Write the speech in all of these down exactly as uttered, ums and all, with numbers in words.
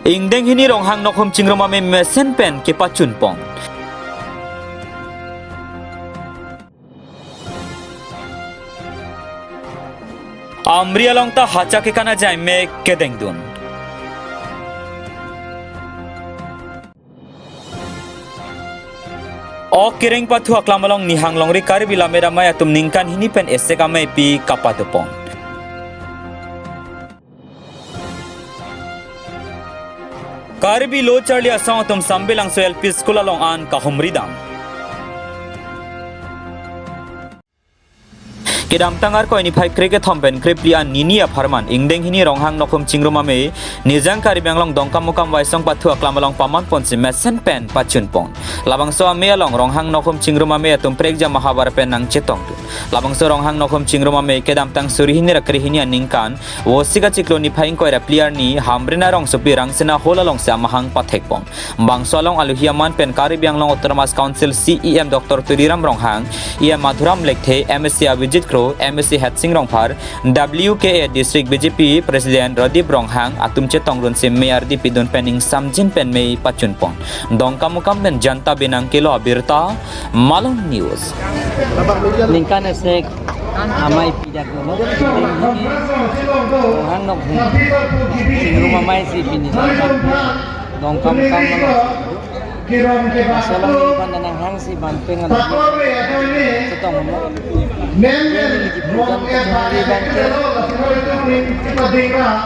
Ingdeng hini Ronghang Nokhum Chingrum Amei mesen pen kepachunpon. Amri along ta hacha kekan ajaimek kedengdun. Ok Kereng pathu aklam along Nihang Longri Karbi Lammet Amei atum ningkan hini pen esek ameipi kapadopon. Karbi Lo Charli Asong atum Sambilangso L P School along an kahumridam. Kedamtang Arkoi niphai kre-kethom pen krephli an nini apharman ingdeng hini Ronghang Nokhum Chingrum Amei Nijang Karbi Anglong Dongkamukam Waisong pathu aklam along pamanponsi mesen pen pachunpon. Labangso amei along Ronghang Nokhum Chingrum Amei atum prekjam ahavar pen nangchetongdun. Labangso Ronghang Nokhum Chingrum Amei kedamtang suri hini ra kre hini aningkan Vosik achiklo niphai ingkoi ra phli arni Hamren arongsopi Rangsina Hall alongsi amahang pathekpon. Bangso along aluhi aman pen Karbi Anglong Autonomous Council C E M Doctor Tuliram Ronghang, E M Madhuram Lekthe, M A C Abhijit Kro, M A C Hetsing Rongphar, W K A District B J P President Radip Ronghang atum chetongdunsi mei ardi pidun pen ingsamjin pen mei pachunpon. Dongkamukam pen Janta Binang kelo abirta, Malong News. Ningkan esek ameipi dak lo. Ronghang Nokhum Chingrum Amei si pini Dongkamukam along. Asalam ni pan nanghangsi ban pengan chetonglo. Neli kipu jan kacharli abangke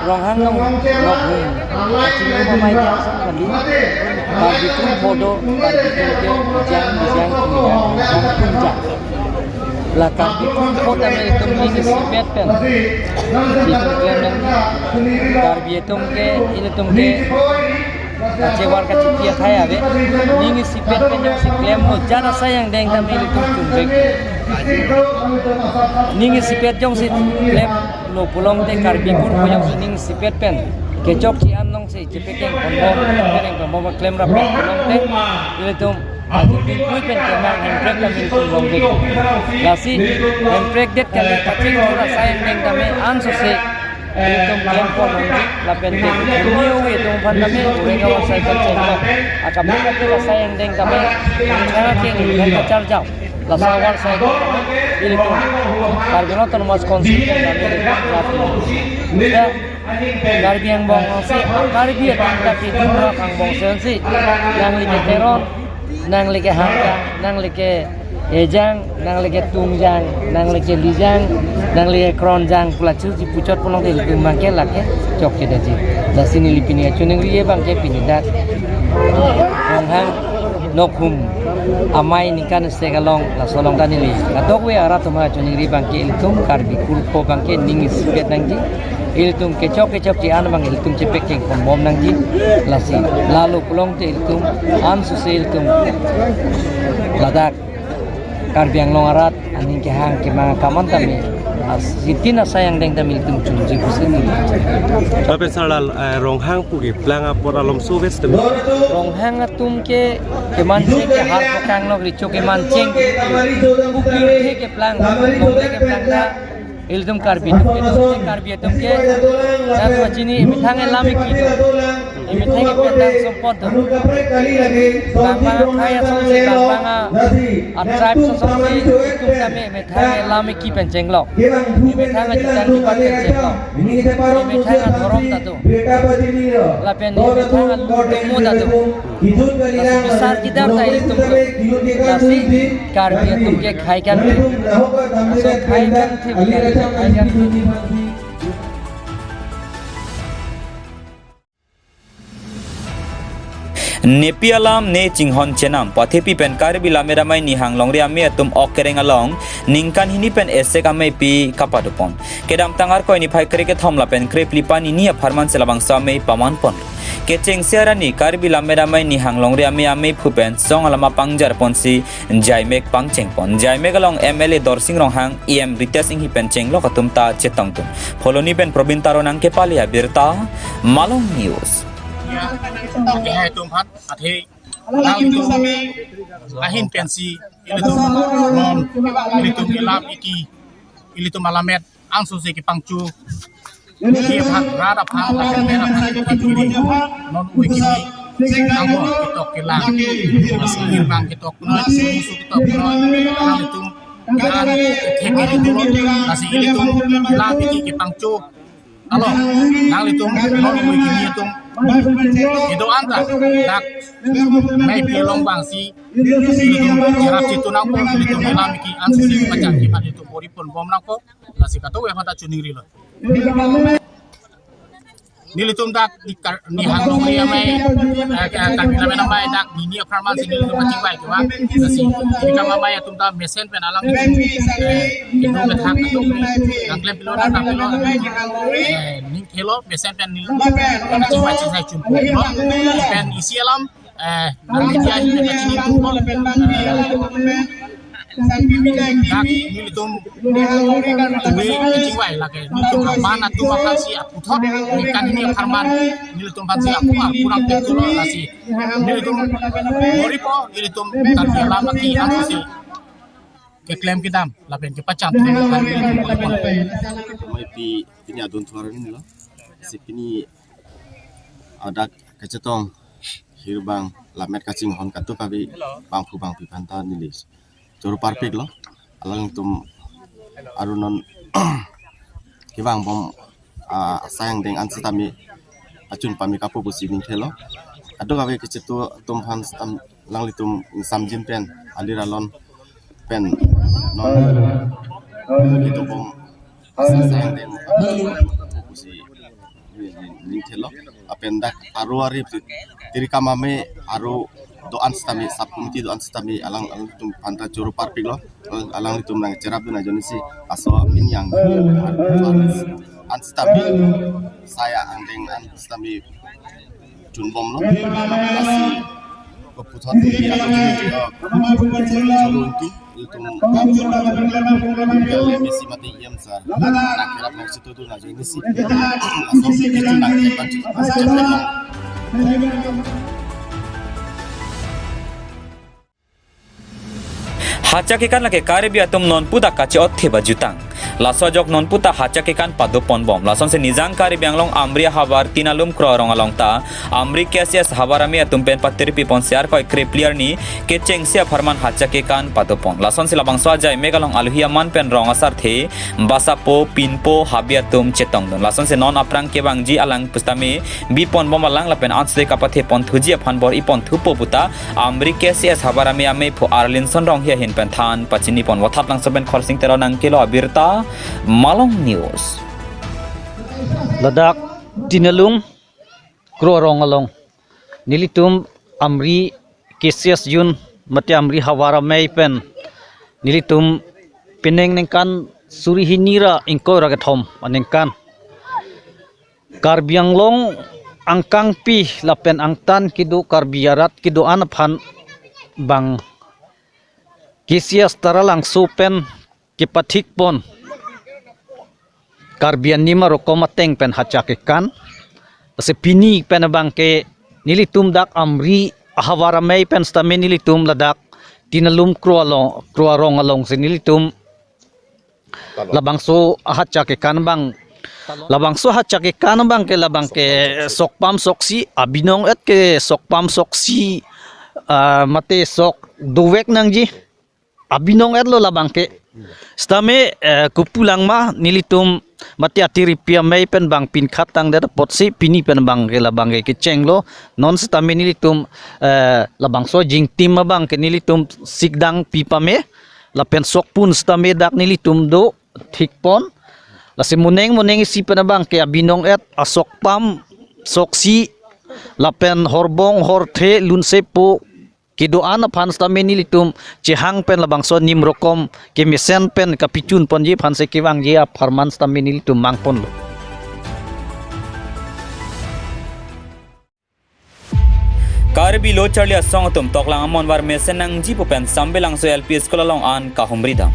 Ronghang Nokhum Chingrum Amei ke asam kali. Karbi Kurpho do, Karbi Kurpho ke, Bijang, Bijang, Bijang, Bijang. La Karbi Kurpho tame itum ning isipet pen. Itum klem nang. Karbi atum ke, ilitum ke kachevar kachiti athai ave. Ning isipet pen jongsi klemlo, jan asai angdeng tame ilitum chunvek. Ning isipet jongsi klemlo pulote Karbi Kurpho jongsi ning isipet pen kechok chi-an nongsi chepekeng ponbom, chepekeng ponbom klem rap pulote ilitum ajin pui pen kemang hemprek tame ilitum longvek. Lasi hemprek det kali kachingthur asai angdeng tame ansose ilitum klempon nangji lapen ke kumi owi atum aphan tame ureng awan sai pen chenglok. Akam akam asai angdeng tame khana keng kacharjam. Laso awan sai pen tame ilitum Karbi Anglong Autonomous Council pen tame ilitum ya Karbi angbong si, Karbi atum ta kejun rok angbong si, nangli ke Teron, nangli ke Hamjang, nangli ke Ejang, nangli ke Tungjang, nangli ke Lijang, nangli ke Kronjang, pula chusi puchot pulote ilitum abangke lake chokche daji. Lasi neli pini kachiningri abangke pini dak Ronghang Nokhum Amei ningkan esek along laso along ta neli kadokave arat atum kachiningri abangke ilitum Karbi Kurpho abangke ning isipet nangji. Ilitum kechok kechok chi-an abang ilitum chepekeng ponbom nangji. Lasi lalo pulote ilitum ansose ilitum ladak Karbi Anglong arat aning kehang kemang akam an tame, as-, sitin asai angdeng tame ilitum chunji pusi neli. Lapen sir, la, eh, Ronghang pu keplang apor alom so ves tame. Ronghang atum ke kemancheng ke har pakang lok richo kemancheng. Pu pirthe keplang, longte keplang ta ilitum Karbi atum ke, Karbi atum ke, nang pachini emethang elam iki do. Emethang ependang sompot do. Bang bang akhai asong si bang bang a, a tribe asong si itum tame emethang elam iki pen chenglok. Emethang ajutang jubat pen chenglok. Emethang adhorom ta do. Lapen emethang alung tomo ta do. Lasi bisar kidar ta ilitum do. Lasi Karbi atum ke khei kangthip. Laso khei kangthip, Karbi atum khei kangthip. Nepi alam ne chinghon chenam, pathepi pen Karbi Lammet Amei Nihang Longri Amei atum Ok Kereng along ningkan hini pen esek ameipi kapadopon. Kedamtang Arkoi niphai kre-kethom lapen krephli pen nini apharman si labangso amei pamanpon. Kechengsi arni Karbi Lammet Amei Nihang Longri Amei ameiphu pen song alam apangjarponsi jaimek pangchengpon. Jaimek along M L A Dorsing Ronghang, E M Ritesh Enghi pen chenglok atum ta chetongdun. Phuloni pen Probin Taro nangkepale abirta, Malong News. Ya, oke, hai tum phan, athe, nang tum, ahin pensi, ilitum, non, ilitum elam iki, ilitum alammet, ansose kepangchu, Kevang rat aphan, lapen pen aphan kethek kiri. Non ui kimi nangkok ketok kelang. Lasi hirbang ketok noi, musu ketok noi. Nanglitum kelang kethek kiri dolo. Lasi ilitum kelang kethek kepangcho. Alo, nanglitum non ui kimi atum kedo-an ta dak mei pi along vangsi ilitum cherap chitu nangpo, ilitum kelang kethek an si pachak kephan ilitum bor-i ponbom nangpo. Lasi kadokave aphan ta choningrilo. Nelitum dak di Kar-, Nihang Longri Amei, eh, Kar-, Karbi Lammet Amei dak nini apharman si nelitum kachingvai kevang. Lasi, neli kam amei atum ta mesen pen alang, eh, kedo methang atum, nangklem pilo, nangklem pilo, eh, ning thelo, mesen pen nelitum kachingvai chingsai chunpo lo. Pen isi alam, eh, nang media ahin pen kachini atum lo, eh, dak nelitum tuwe kachingvai lake nelitum aban atum aphan si aputhot, ningkan hini apharman nelitum aphan si apu-, akurang pek tulo. Lasi nelitum bor-ipo, nelitum Karbi alam aki aphan si keklem kedam lapen kepacham. Mei pi pini adun thor ni lo. Si pini adak kachetong hirbang lammet kachinghon kadokave bangphu bangphi aphan ta neli choro parpiklo. Alangtum arunon kevangbom, ah, asai angdeng an sitame achun pame kapo pusi ning thelo. Kadokave kechitu atum aphan sitam alanglitum ingsamjin pen, alir alon pen non ketobom asai angdeng pusi ning thelo. Lapen dak aro ari Tirikam Amei aro do-an sitame, sub committee do-an sitame alang, alangtum aphan ta choro parpiklo. Alang, alanglitum nangcherapdun ajoine si laso pini yang an sitame, asai angdeng an sitame chunbomlo. Lasi keputhot di ako chunbomlo. Choro untu ilitum M C mate E M sir nangkerap nangchitudun ajoine si laso kecho nangklepan chitudun. Hacha kekan lake Karbi atum nonpu ta kache-otthip ajutang. Laso ajok nonpu ta hacha kekan padoponbom. Lasonsi Nijang Karbi Anglong Amri ahavar Tinalum Kro arong along ta Amri K C S Havar Amei atum pen patirpi pon siar koi krepli arni kechengsi apharman hacha kekan padopon. Lasonsi labangso ajai mek along aluhi aman pen rong asarthe, basapo, pinpo, habi atum chetongdun. Lasonsi non aphrang kevangji alang pusitame biponbom alang lapen anse kapathepon thuji aphan bor-i pon thupo puta Amri K C S Havar Amei ameiphu Arlinson Ronghi ahin pen than pachinipon. Vothatlangso pen Khorsing Teron nangkelo abirta, Malong News. Ladak Tinalum Kro arong along nelitum Amri K C S Jun mate Amri Havar Amei pen nelitum penang ningkan suri hini ra ingkoi ra kethom aningkan Karbi Anglong angkangpi lapen angtan kedo Karbi arat kedo-an aphan bang K C S Taralangso pen kepathikpon Karbi anim arokom ateng pen hacha kekan. Lasi pini pen abangke nelitum dak Amri ahavar amei pen sitame nelitum ladak Tinalum Kro along, Kro arong alongsi nelitum labangso ahacha kekan abang, labangso ahacha kekan abangke, labangke sokpam soksi, abinong-et ke sokpam soksi, ah, mate sok dovek nangji. Abinong-etlo labangke. Sitame, eh, kopulang ma nelitum mate atiripi amei pen bang pinkhat tangdet apotsi pini pen abangke labangke kechenglo. Non sitame nelitum, eh, labangso jingtim abangke nelitum sikdang pi pame lapen sokpun sitame dak nelitum do thikpon. Lasi moneng moneng isi pen abangke abinong-et asokpam soksi lapen horbong horthe lunsepo kedo-an aphan sitame nelitum chehang pen labangso anim rokom kemesen pen kapichun ponji aphansi kevangji apharman sitame nelitum mangponlo. Karbi lo charli asong atum toklang amonvar mesen nangji pu pen Sambelangso L P School along an kahumri dam.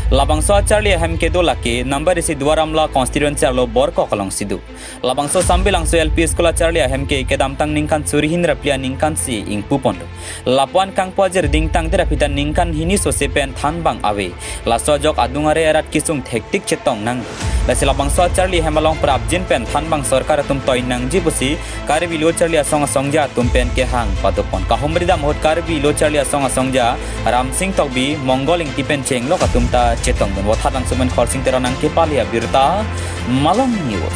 Labangso acharli ahem kedo lake number isi Duar Amla constituency arlo Borkok alongsi do. Labangso Sambilangso L P School acharli ahem ke kedamtang ningkan suri hini ra phli aningkan si ingpu ponlo. Lapu-an kangpu ajir dingtang det aphi ta ningkan hini sose pen thanbang ave. Laso ajok adung are arat kesung thektik chetong nang. Lasi labangso acharli ahem along prapjin pen thanbang sorkar atum toi nangji pusi Karbi Lo Charli Asong asongja atum pen kehang padopon. Kahumri dam ahut Karbi Lo Charli Asong asongja Ramsing Tokbi, Mongol Ingti pen chenglok atum ta chetongdun. Vothatlangso pen Khorsing Teron nangkepale abirta, Malong News.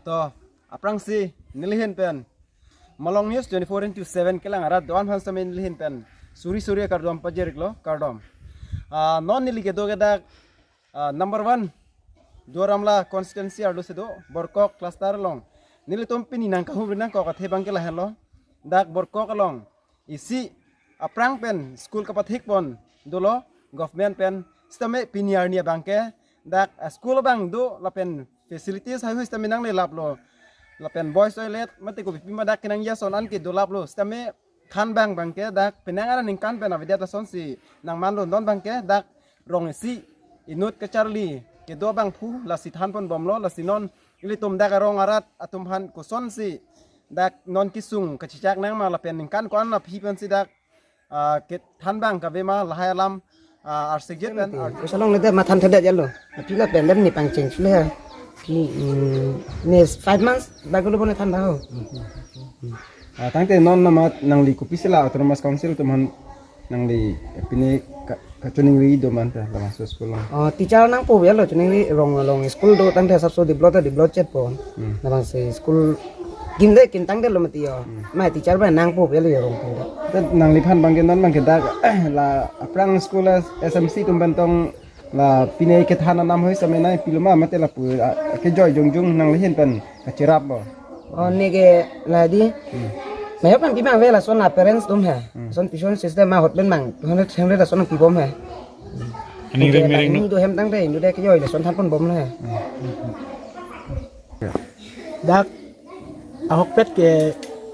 To, aphrangsi neli ahin pen Malong News twenty-four into seven kelang arat do-an aphan sitame neli ahin pen suri suri akardom pajir-iklo, kardom. Ah, non neli kedo ke dak, ah, number one Duar Amla constituency arlo si do, Borkok cluster along. Nelitum pini nangkahumri nangkok athe abang ke lahenlo. Dak Borkok along isi aphrang pen school kapathik pon dolo government pen, sitame pini arni abang ke dak, ah, school abang do lapen facilities haihui sitame nanglelaplo. Lapen boys toilet mate kopi pima dak kenangji ason an ke dolaplo, sitame thanbang abang ke dak penang ara ningkan pen avedet asonsi nangmanlo. Non abang ke dak rong isi inut kacharli kedo abangphu lasi than ponbomlo. Lasi non ilitum dak arong arat atum aphan kosonsi dak non kesung kachechak nang ma lapen ningkan ko-an aphi pensi dak, ah, kethanbang kave ma lahai alam, ah, arsikjit pen ar- Usalong ne de mathan thedet jalo. Apila pen dem ni pangcheng chule ha. Ni, mm, ni five months bagulo bone thanbang ho. Ah, tangte non namat nangli kopisi la Autonomous Council atum aphan nangli pine ka, kachiningri do ma anta labangso school along? Oh, teacher nangpo avelo, chiningri rong along school do tangte asapso develop ta develop chet pon. Hmm. Labangso school kim de kim tangdetlo mati ho. Hmm. Mai teacher abang nangpo avelo rong tangte. Te nangliphan abang ke non abang ke dak la aphrang school la S M C atum pen tong la pine kethan anam hoi sitame nangpilo ma mate lapu, ah, kejoi jongjong nangli ahin pen kacheraplo? Oh, ne ke la di. Hmm. Mai ho pen pi abang ave lason la parents atum he. Hmm. Lason tuition system ma hot pen abang two hundred, three hundred lason pibom he. Aning ke reng la mereng no. Inut ahem tangte inut de kejoi lason than ponbomlo he. Hmm. Dak ahokpet ke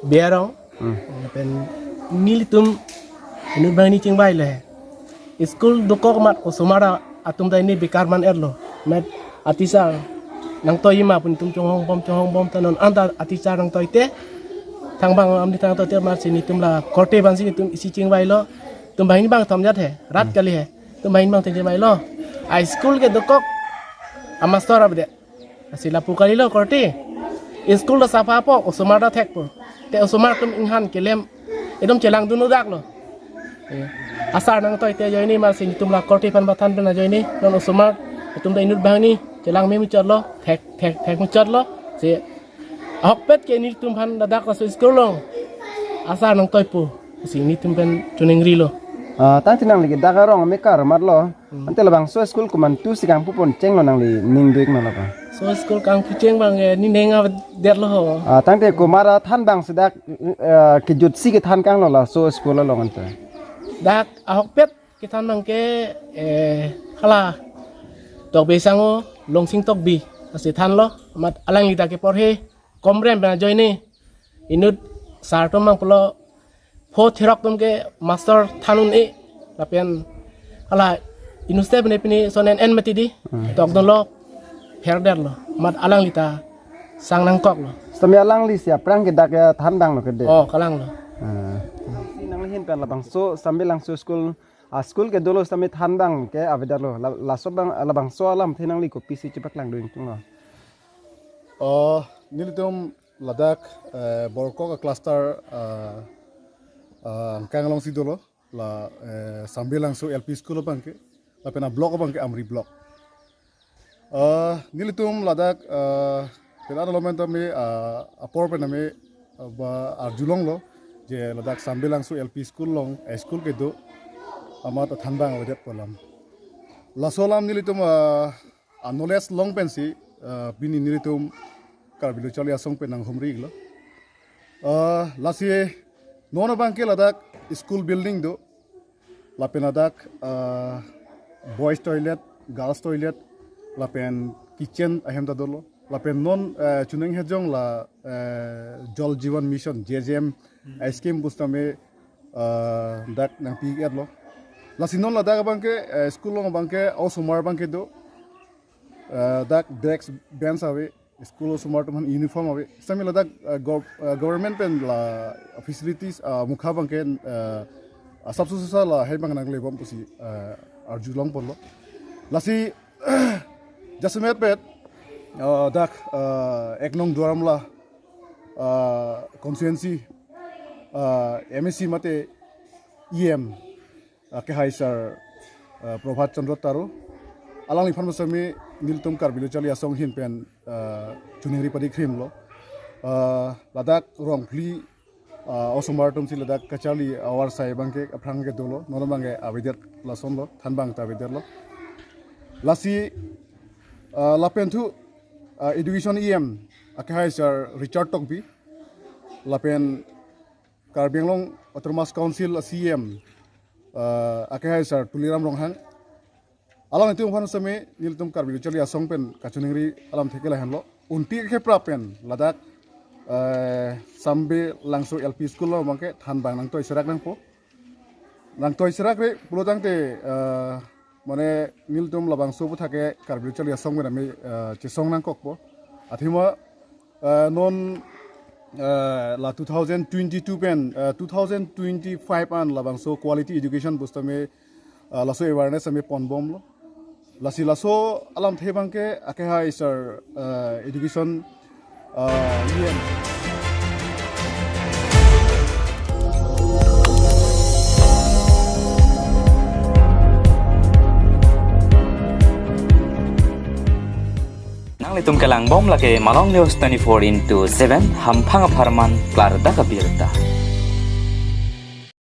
Biarong. Hmm. Lapen nelitum inut banghini chingvai le. School dokok amat osomar atum ta ini bekar man-etlo. Met a-teacher nangtoi ma pu netum chonghongbom chonghongbom ta non anta a-teacher nangtoite thangbang amdi tangtoite amatsi netum la korte aphansi netum isi chingvailo. Netum banghini bangthom jat he, rat Hmm. kali he. Netum banghini bangthom chingvailo. A-school ke dokok amastor avedet. Lasi lapu kalilo korte. School ta sapha po, osomar ta thekpo. Te osomar atum inghan kelem, ekdom chelangdun odaklo. Eh, a-sir nangtoite ajoine amatsi netum la korte aphan pathan pen ajoine non osomar atum ta inut banghini chelang memuchotlo, thek, thek, thekmuchotlo. Si ahokpet ke netum aphan ladak laso school along a-sir nangtoipo. Si netum pen chiningrilo. Ah, tangte nangli ke dak arong amekar amatlo. Hmm. Ante labangso school komantusi kangpu pon chenglo nangli ning do-ik ma lapu? So school kangpu cheng abang, eh, nening avedetlo ho. Ah, tangte komat athanbang si dak, eh, kejutsi kethan kanglo laso school along ante? Dak ahokpet kethan abang ke, eh, hala Tokbi Sango, Longsing Tokbi, lasi thanlo, amat alangli ta keporhe, komrem pen ajoine, inut sir atum abang pulo, pho thirok atum ke master than un-e, lapen hala inut step ne pini son en en mati di, Hmm. tokdunlo, pherdetlo, amat alangli ta sang nangkoklo. Sitame alanglisi aphrang ke dak, eh, thanbanglo ke de? Oh, kalanglo. Ah. Si nangli ahin pen labangso Sambilangso school, ah, school kedolo sitame thanbang ke avedetlo. La, laso abang, labangso alamthe nangli kopisi chepaklangdun ingtunglo? Oh, nelitum ladak, eh, Borkok a-cluster, eh, eh, angkang alongsi dolo, la, eh, Sambilangso L P School abang ke, lapen a-block abang ke Amri block. Eh, nelitum ladak, eh, pen-an along pen tame, eh, apor pen tame, eh, ba arjulonglo, je ladak Sambilangso L P School along, eh, school kedo, amat athanbang avedet pu alam. Laso alam nelitum, eh, a-knowledge long pensi, eh, pini nelitum Karbi Lo Charli Asong pen nanghumri-iklo. Eh, lasi non abang ke ladak school building do, lapen ladak, eh, boys toilet, girls toilet, lapen kitchen ahem ta dolo, lapen non, eh, chuneng hejong la, eh, Jal Jeevan Mission, J J M, eh, scheme pusitame, eh, dak nangpi-etlo. Lasi non ladak abangke, eh, school along abangke osomar abangke do. Eh, dak desk bench ave, school osomar atum aphan uniform ave. Sami ladak, eh, gov-, eh, government pen la facilities, ah, mukha abangke, eh, asap susa lahai abang nanglebom pusi, eh, arjulong ponlo. Lasi jasemet pet, eh, dak, eh, ek nong Duar Amla, eh, constituency, eh, M A C mate E M, akehai sir, eh, Prabhat Chandra Taro. Alangliphan sami nelitum Karbi Lo Charli Asong ahin pen, eh, choningri padi krimlo. Eh, ladak rong phli, eh, osomar atum si ladak kacharli awar sai abangke aphrang ke dolo. Non abangke avedet lasonlo, thanbang ta avedetlo. Lasi, eh, lapen thu, eh, education E M, akehai sir Richard Tokbi. Lapen Karbi Anglong Autonomous Council a C E M, eh, akehai sir Tuliram Ronghang. Alanglitum aphan sami nelitum Karbi Lo Charli Asong pen kachoningri alamthe ke lahenlo. Unti ke pra pen ladak, eh, Sambe Langso L P School along abangke thanbang nangtoi serak nangpo. Nangtoi serak re pulotangte, eh, mane nelitum labangso aputhak ke Karbi Lo Charli Asong pen ami, eh, chesong nangkokpo. Athema, eh, non, eh, la two thousand twenty-two pen, eh, two thousand twenty-five an labangso quality education bustame, eh, laso awareness ami ponbomlo. Lasi laso alamthe abangke akehai sir, eh, education, eh, E M. Nanglitum kelangbom lake Malong News twenty-four into seven, hamphang apharman klardak abirta.